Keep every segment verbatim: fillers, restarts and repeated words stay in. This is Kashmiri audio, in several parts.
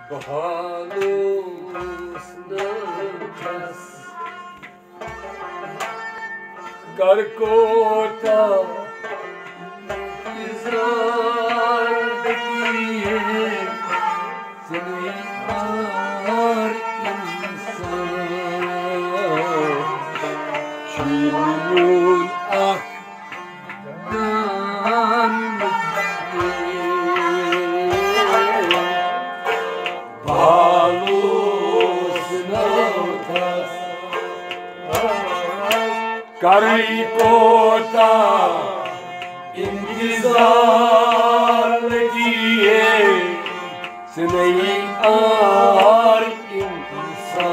بہالوس ناوس گر کوتاہ اظہار دکیے، ژٕ نَے آر انصاف۔ چھُے میون اکھ دان بالوس نوتس۔ کرٕے کوتاہ انتظار لگیے، ژٕ نَے آر انصاف۔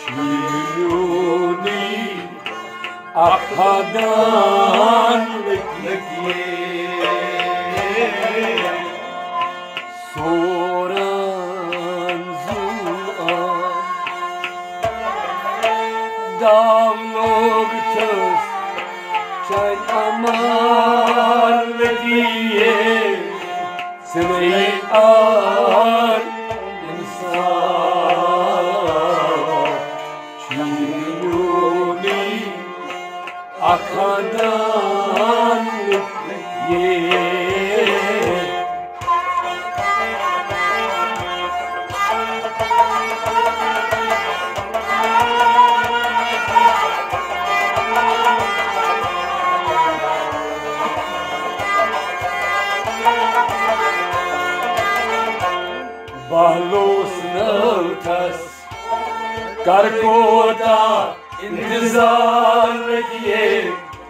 چھُے میونٕے اکھ دان لگیے۔ سوران زُو آو۔ دام لوگ چھُس چانہِ امان لگیے۔ ژٕ نَے آر انصاف۔ چھُے میونٕے اکھ دان لگیے۔ بہلوس نوتس کر کوتاہ انتظار لگیے،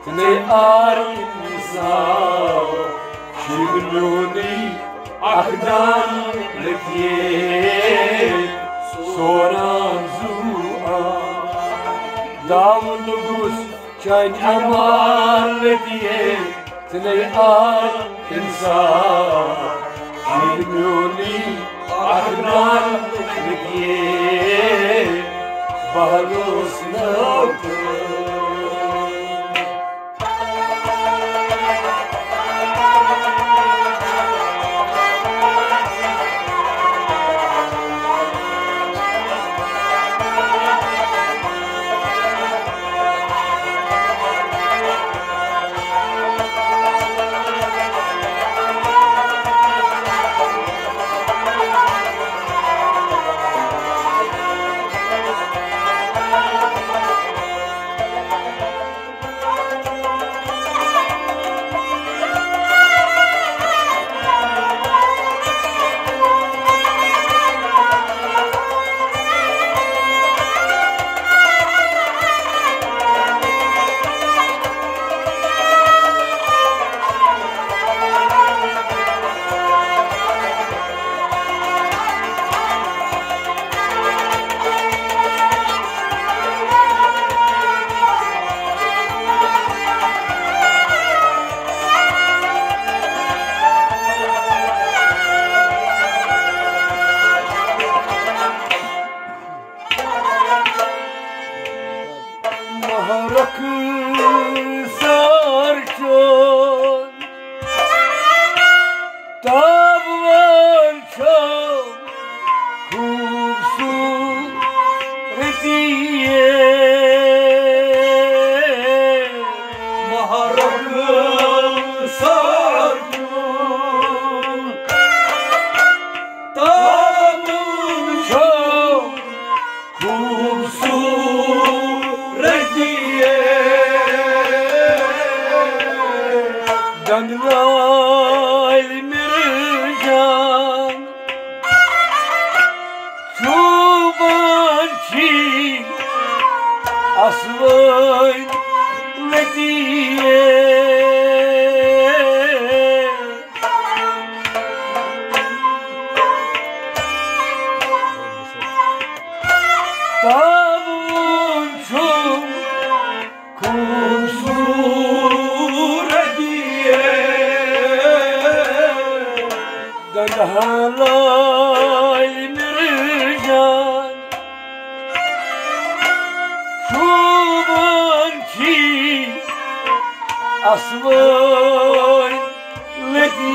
ژٕ نَے آر انصاف۔ چھُے میونٕے اکھ دان لگیے۔ سوران زُو آو۔ دام لوگُس چانہِ امان لگیے، ژٕ نَے آر انصاف۔ چھُے میونٕے اکھ دان لگیے۔ بہلوس نوتس۔ مہرک سر چون تابوان چھو خوبصورتی۔ مہرک سر چون تابوان چھو خوبصورتی۔ دندوال مرجان چوبان چھی اصلٲے لطیف۔ تابوٗن چھُم خوٗبصوٗرتی، دندہان لٲلۍ مِرجان۔ شوٗبان چھی اصلٲے لٔگۍ۔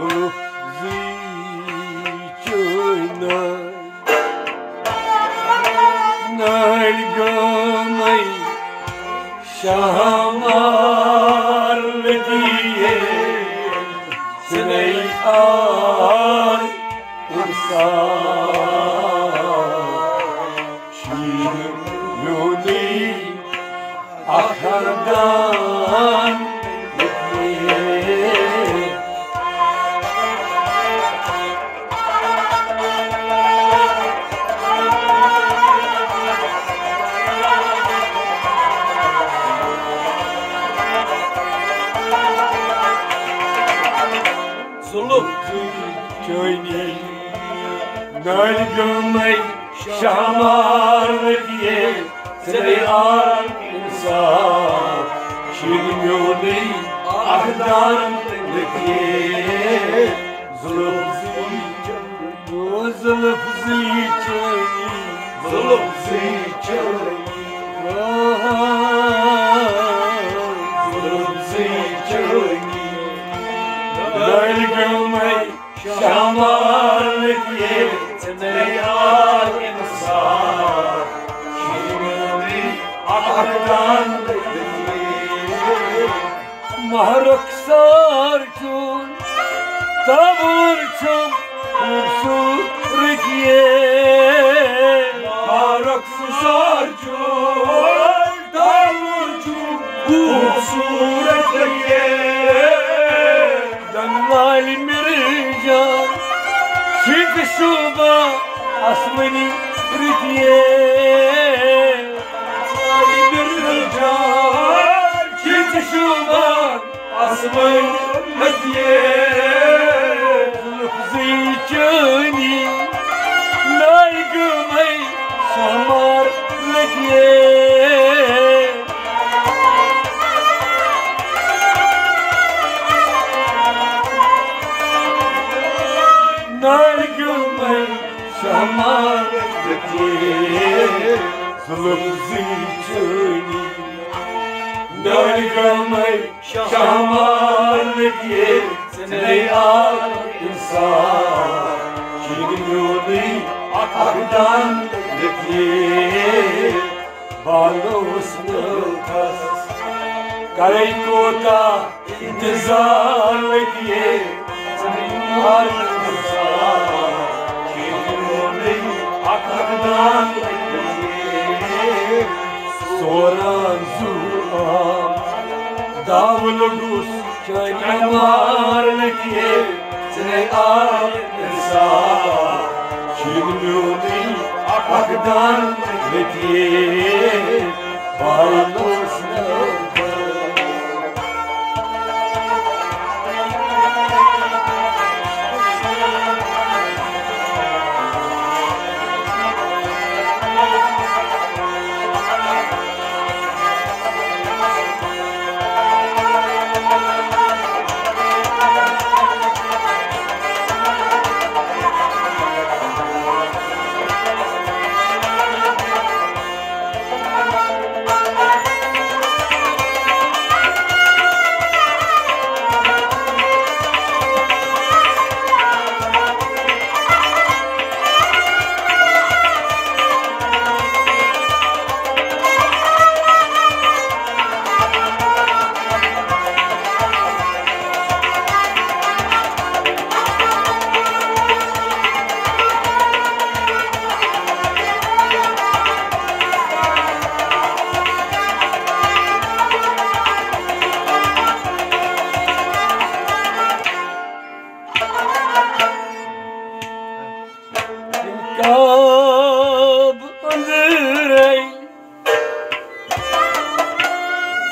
زی چٲنۍ نٲلۍ گٲمٕے شامار لٔگیے ژٕنے آر اِنسان شیٖن میونٕے اکھ ہردان لٔگیے۔ ظلم چٲنی نٲلۍ گٲمٕے شامار لٔگیے ژےٚ آر اِنسان شیٖن میونٕے اکھ دان لٔگیے۔ ظلم زی چٲنی، ظلم زی چٲنی، ظلم زی چٲنی، ظلم زی چٲنی۔ نٲلۍ گٲمٕے شامار لٔگیے ژےٚ آر اِنسان شیٖن میونٕے اکھ دان لٔگیے۔ ماہ رخسار چون تبر چھم خوبصورت یہ۔ ماہ رخسار چون تبر چھم خوبصورت یہ۔ دنوالہِ مرجان چھِ تہِ شوبان آسمٲنی رٔتۍ یہ۔ دنوالہِ مرجان چھِ تہِ شوبان آسمٲنی رٔتۍ یہ۔ ظلم زی چٲنی نٲلۍ گٲمٕے شامار لٔگیے۔ نٲلۍ گٲمٕے شامار لٔگیے۔ ظلم زی چٲنی نٲلۍ گٲمٕے شامار لٔگیے۔ ژےٚ آر اِنسان شیٖن میونٕے اکھ دان لٔگیے۔ بالوس نہٕ کس کرے کوتاہ انتظار لٔگیے۔ ژےٚ آر اِنسان شیٖن میونٕے اکھ دان لٔگیے۔ سوران زُو آم داو لوٚگُس چٲنۍ مار لٔگیے۔ ژےٚ آر اِنسان شیٖن میونٕے اکھ دان لٔگیے۔ بالوس نہٕ کاب أنٛدرَے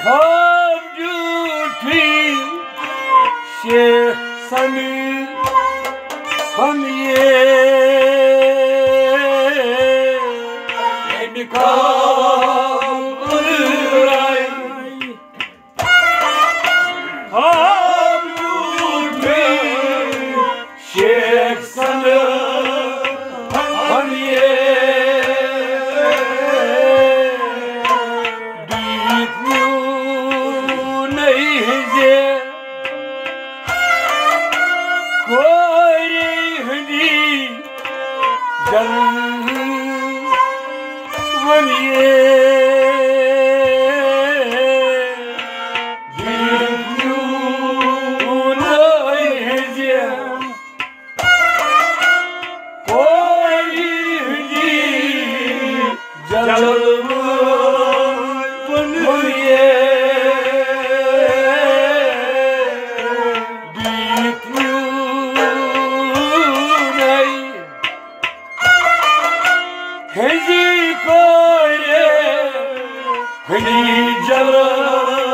خواب ڈیوٹھی شیخ سمیر فنیے۔ ییٚمہِ خواب أنٛدرَے خواب ڈیوٹھی شیخ سمیر فنیے۔ دیٖت میونٕے زِ چلوٕنۍ۔ دیٖدیوٗنَے ہٕنٛزِ کورِ ہٕنٛدِ جلوٕنۍ۔ دیٖدیوٗنَے ہٕنٛزِ کورِ ہٕنٛدِ جلوٕنۍ۔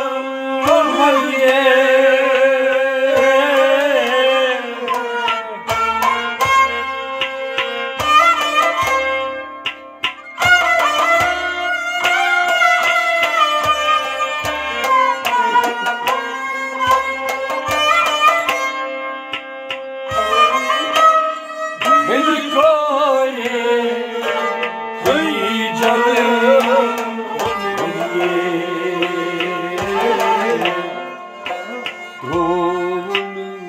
ہٕنٛزِ کورِ ہٕنٛدِ جلوٕنۍ۔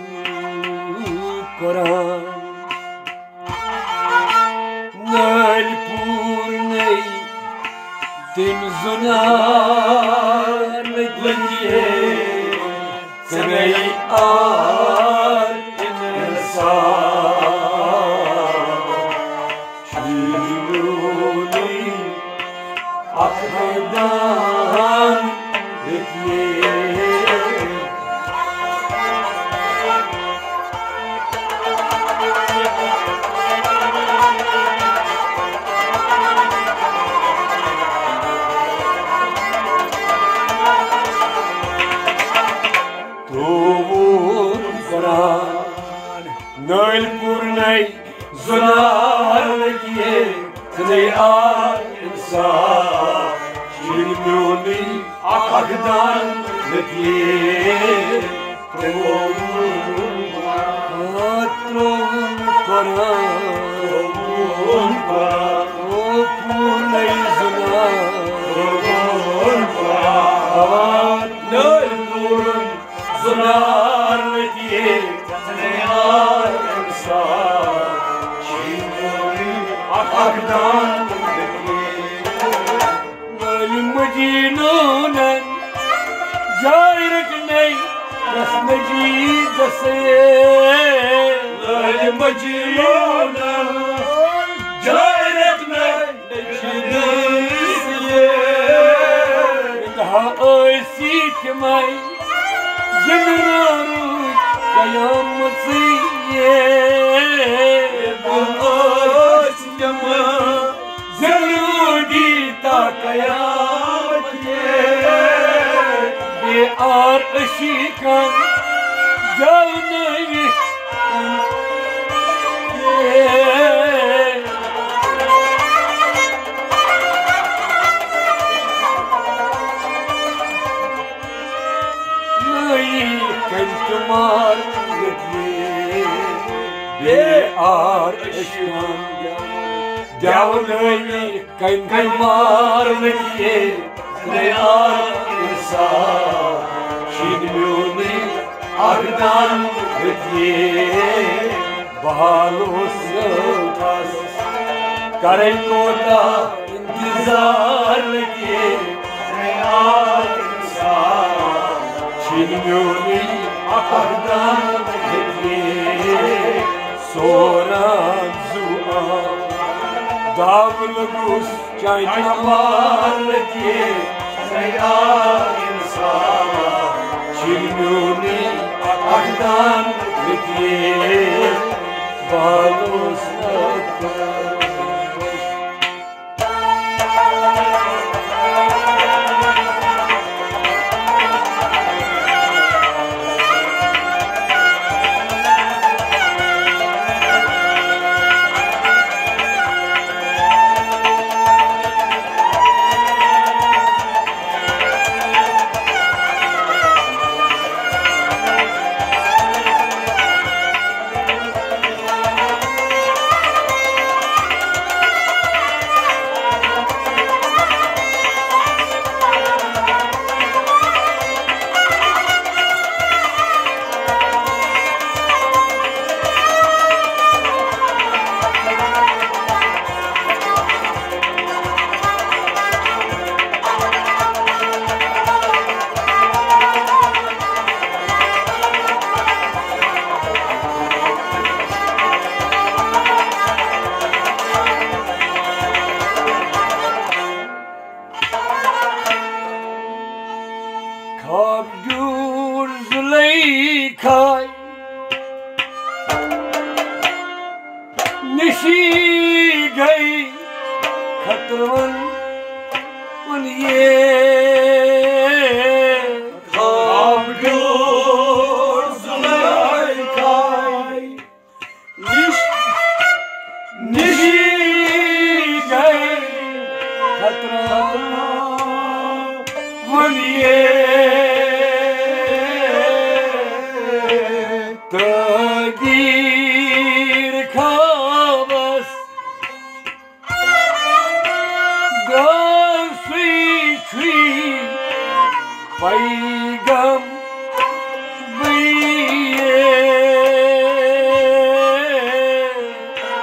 ترٛووُن قرآن نٲلۍ پوٗرنَے تٔمۍ زُنار لٔگِتھ۔ ژےٚ گٔے آر اِنسان۔ چھُے میونُے اکھ دان یتیٖم۔ ترٛووُن قرآن نٲلۍ پوٗرنَے زُنار لٔگِتھ۔ ژٕ نے آ اِنسان، چھُے میونُے اکھ دان لٔگِتھ۔ ترٛووُن قرآن، ترٛووُن قرآن، ترٛووُن قرآن۔ او پوٗرنَے زُنار، ترٛووُن قرآن۔ نٲلۍ پوٗرُن زُنار لٔگِتھ، ژٕ نے آ اِنسان، چھُے میونُے اکھ دان لٔگِتھ۔ نٲلۍ مدیٖنونَن جاے رٔٹنَے، رس مجیٖدَس۔ نٲلۍ مدیٖنونَن جاے رٔٹنَے، ٲسی تِمے زِندٕ روٗدۍ قیامتٕے۔ ٲسۍ تِمے زِندٕ روٗدۍ تا قیامتٕے۔ بے آر عشیٖقن گٮ۪ونٲوِتھ۔ نٲیی کنہِ تہٕ مار لٔگِتھ، بے آر عشقن گٮ۪ونٲوِتھ۔ کنہِ مار نہٕ کینٛہہ، ژٕ نے آر اِنسان، چھُے میونُے اکھ دان لٔگِتھ۔ بحال اوسُس کرے کوتاہ اِنتظار لٔگِتھ، ژٕ نے آر اِنسان، چھُے میونُے اکھ دان لٔگِتھ۔ سوران زُو آو داو لوٚگُس۔ چاہے تمام لٔگِتھ، ژٕ نے آر اِنسان، چھُے میونُے اکھ دان لٔگِتھ۔ بحال اوسُس نِشی گٔے خطرٕ وَن، وَن یے۔ خواب ڈوٗر زُلیخا۔ نِش-، نِشی گٔے خطرٕ وَن یے۔ تقدیٖر خوابس درٛاو سُے چھُے پیغام بٔیے۔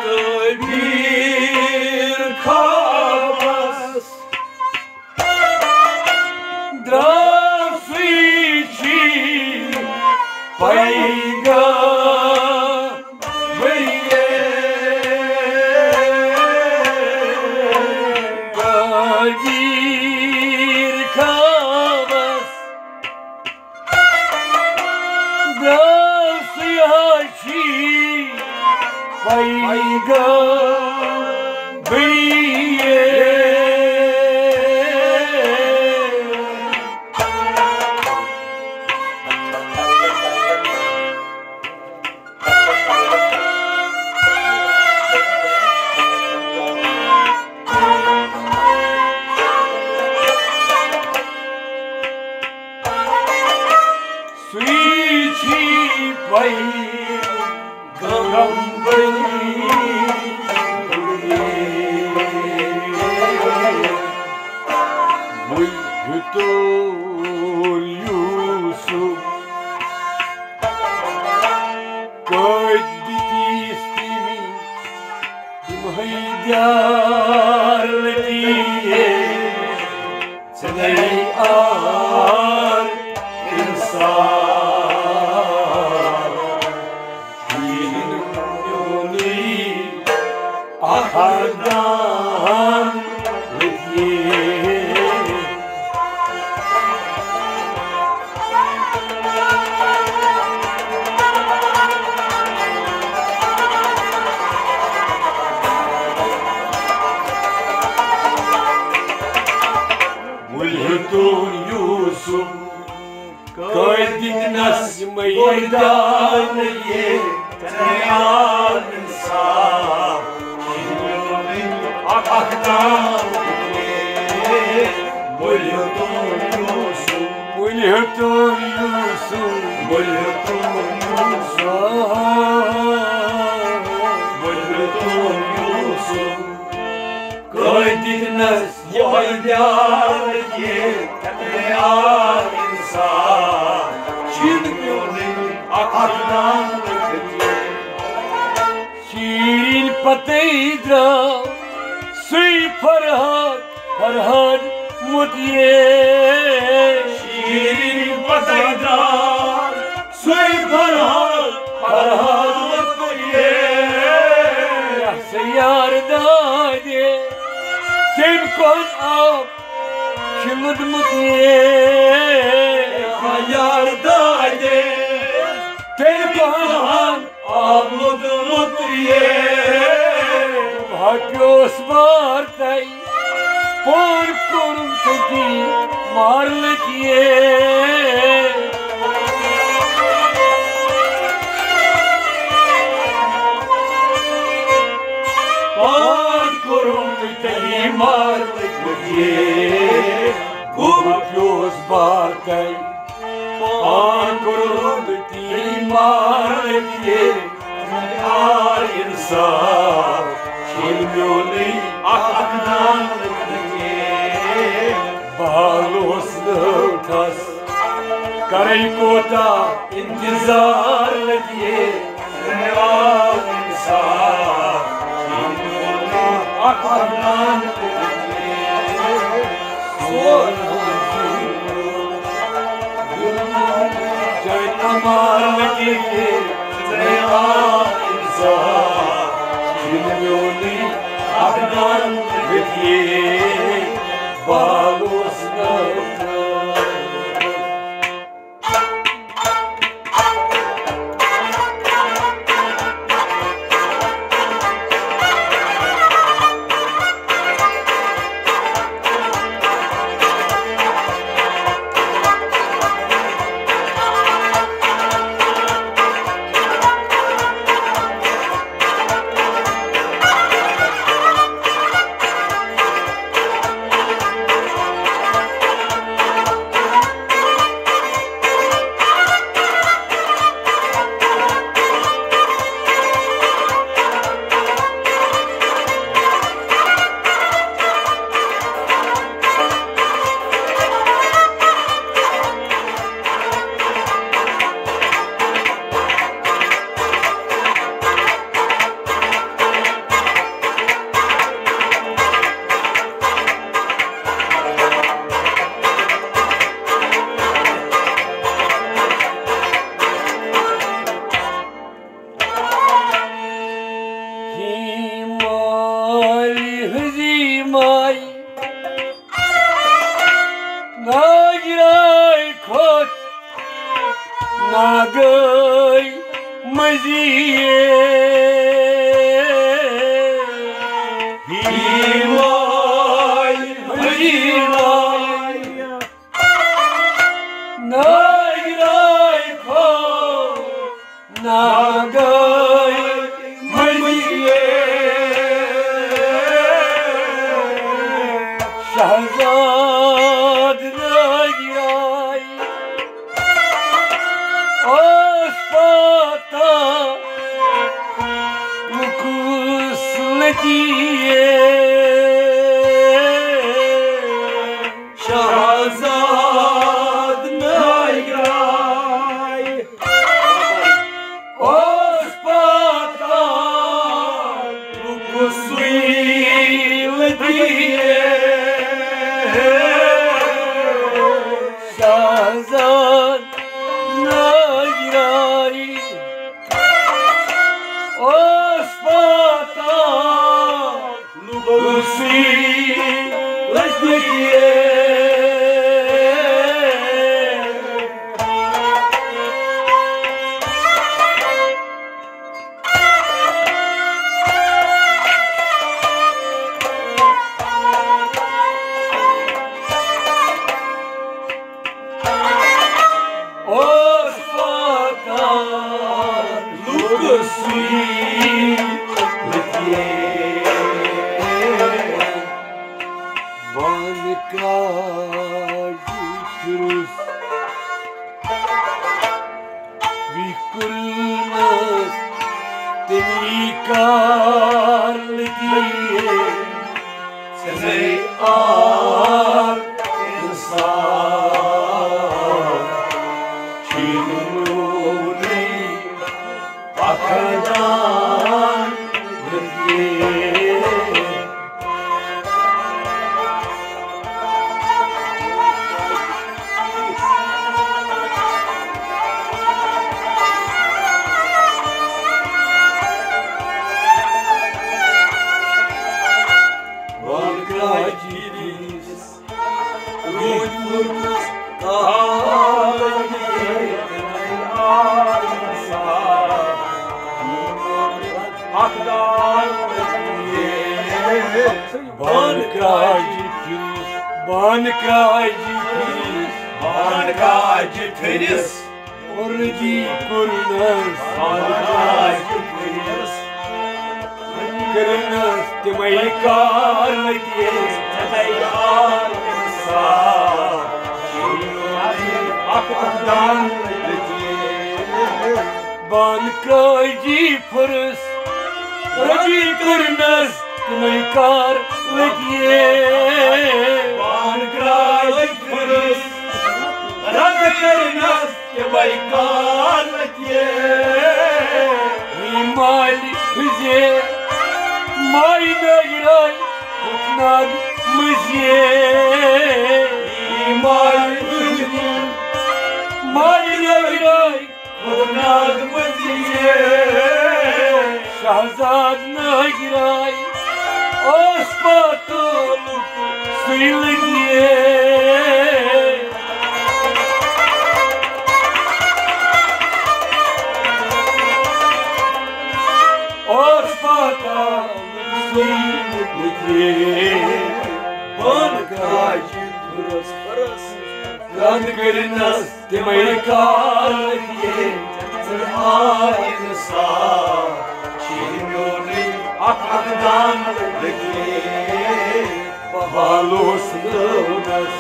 تقدیٖر خوابس درٛاو سُے چھُے پیغام بٔیے۔ تقدیٖر خوابس درٛاو سُے چھُے پیغام بٔیے۔ سُے چھُے پیغام بٔنی۔ وۄنۍ ہیوٚتُن یوٗسُف، کٲتۍ دِتیٖس تٔمۍ تِمہٕ دیار لٔگی۔ ژٕ نے آر اِنسان، یِہِنٛد میونُے اکھ اردان لٔگی۔ مُلہِ ہیوٚتُن یوٗسُف، کٲتۍ دِتنس یِمے قربان یہِ۔ ژےٚ آو اِنصاف، اکھ دام یہِ۔ مُلہِ ہیوٚتُن یوٗسُف، مُلہِ ہیوٚتُن یوٗسُف، مُلہِ ہیوٚتُن یوٗسُف، مُلہِ ہیوٚتُن یوٗسُف۔ کٲتۍ دِتنس یِمے دیار یہِ، ژےٚ آو اِنصاف، چھِن میونُے اکھ دام یہِ۔ شیٖرِن پتے درٛاو سُے فرہاد، فرہاد مُتیے۔ شیٖرِن پتے درٛاو سُے فرہاد، فرہاد مُتیے۔ یَس یار دادے، تٔمۍ کوٚر آب چھُ لوٚدمُت یے۔ یار دادے، تٔمۍ کوٚر آب لوٚدمُت یے۔ بہٕ ہا پیوس بار تَے، پان کوٚرُم تٔتی مارلہٕ تہِ۔ پان کوٚرُم تٔتی مارلہٕ تہِ۔ گوٚو پیوس بار تَے۔ پان کوٚرُم تٔتی مارلہٕ تہِ۔ آ اِنصاف، ییٚلہِ میونُے اکھ دان لٔگے۔ بہٕ حال اوس نہٕ ٹھَس، کرے کوتاہ اِنتظار لٔگے۔ مےٚ آو اِنصاف، ییٚلہِ میونُے اکھ دان لٔگے۔ سون جان امان لگے، ژےٚ آو اِنصاف، ییٚلہِ میونُے اکھ دان لگے، بالوس نہٕ۔ ہیماے، ہیماے، ناگراے کھو، ناگاے مجیے۔ شہزاد ناگراے اوس پاتا لُکُس لٔتی۔ شہزاد ناگراے اوس پاتا لُکُس لٔتی۔ شہزاد ناگراے اوس پاتا لُکُس لٔتی۔ اوس پاتا لُکُس لٔتی۔ بانہٕ کاجہِ پھِرُس وِکرنس تیٚمی کار لٔگی۔ ژےٚ آر اِنصاف چھُے نہٕ میونُے اکھ دان لٔگی۔ بانہٕ کاجہِ پھِرِس روٗدۍ پھُرنس آے۔ اکھ دان بانہٕ کاجہِ پھِرِس، بانہٕ کاجہِ پھِرِس، بانہٕ کاجہِ پھِرِس۔ رٔبی کوٚرنس، بانہٕ کاجہِ پھِرِس۔ کٔرنس تِمے کار لٔگۍ، تِمے کار اِنصاف۔ اکھ دان لٔگۍ۔ بانہٕ کاجہِ پھِرِس، رٔبی کوٚرنس تِمے کار لٔگۍ۔ بانہٕ کاجہِ پھِرِس، رٔبی کوٚرنس تِمے کار لٔگۍ۔ ہی مالہِ ہٕنٛزے مایہِ نٲگراے کھوٚت ناگ مٔنٛزے۔ ہی مالہِ ہٕنٛزے مایہِ نٲگراے کھوٚت ناگ مٔنٛزے۔ شہزاد نٲگراے اوس پاتولُک سُے لٔگِتھ۔ اوس پاتولُک سُے لٔگِتھ۔ بانہٕ کاجہِ پھِرِس، رَد کٔرنَس تِمے کار لٔگِتھ۔ ژٕ آے اِنصاف، چھُے میونُے اکھ اکھ دان لٔگِتھ۔ بہٕ حالوس لٲونس،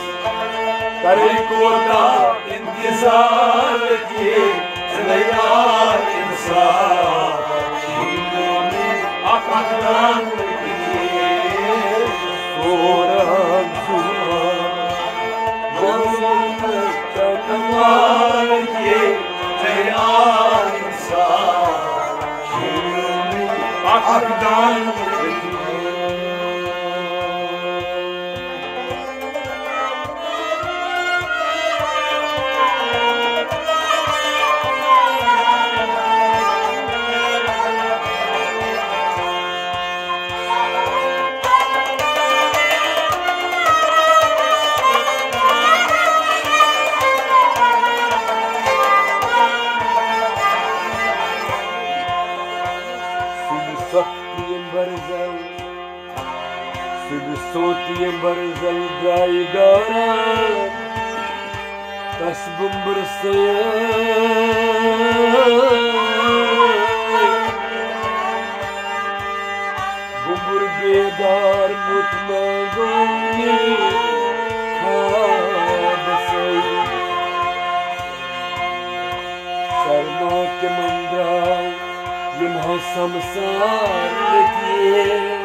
کرے کوتاہ انتظار لٔگِتھ۔ ژٕ نے آے اِنصاف، چھُے میونُے اکھ اکھ دان لٔگِتھ۔ سورہ ظلمات، ظلمات چمار لٔگِتھ۔ ژٕ نے آے اِنصاف، چھُے میونُے اکھ دان لٔگِتھ۔ سختی برزل، سُہ سونتی برزل درٛاے گاران، تس بُمبر سیٲے۔ بُمبر بیدار مطمئن گوٚو ییٚلہِ خواب سیٲے۔ سرما تِمن درٛاو یِم ہا سمسار لٔگۍ۔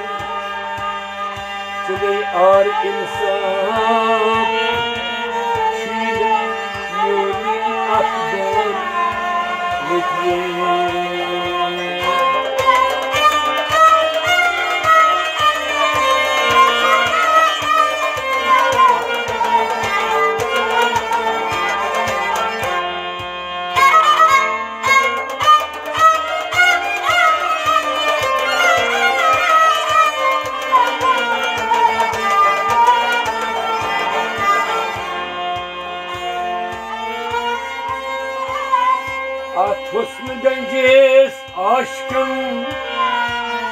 ژٕ گٔے آر انصاف، شیٖرِتھ میونُے اکھ دۄن لٔگۍ۔ اتھ حسن گنجس عاشقن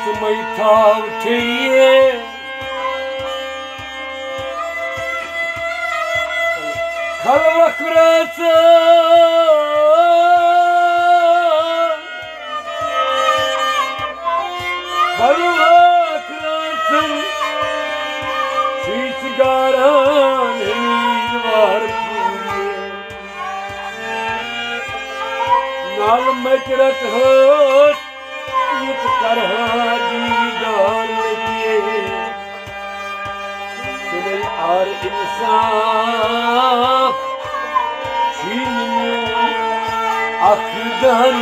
ژٕ مے تھاو ٹھیٖک۔ خلوق رٲژن، خلوق رٲژن، چھُے ژٕ گاران امیٖدوار پوٗرِ۔ نالہٕ متہِ رٹہٕ ہٲٹھ، یہِ تہِ کرہا دیٖدار لطیف۔ سُلے آر انصاف، چھُے نہٕ میون اکھ دہن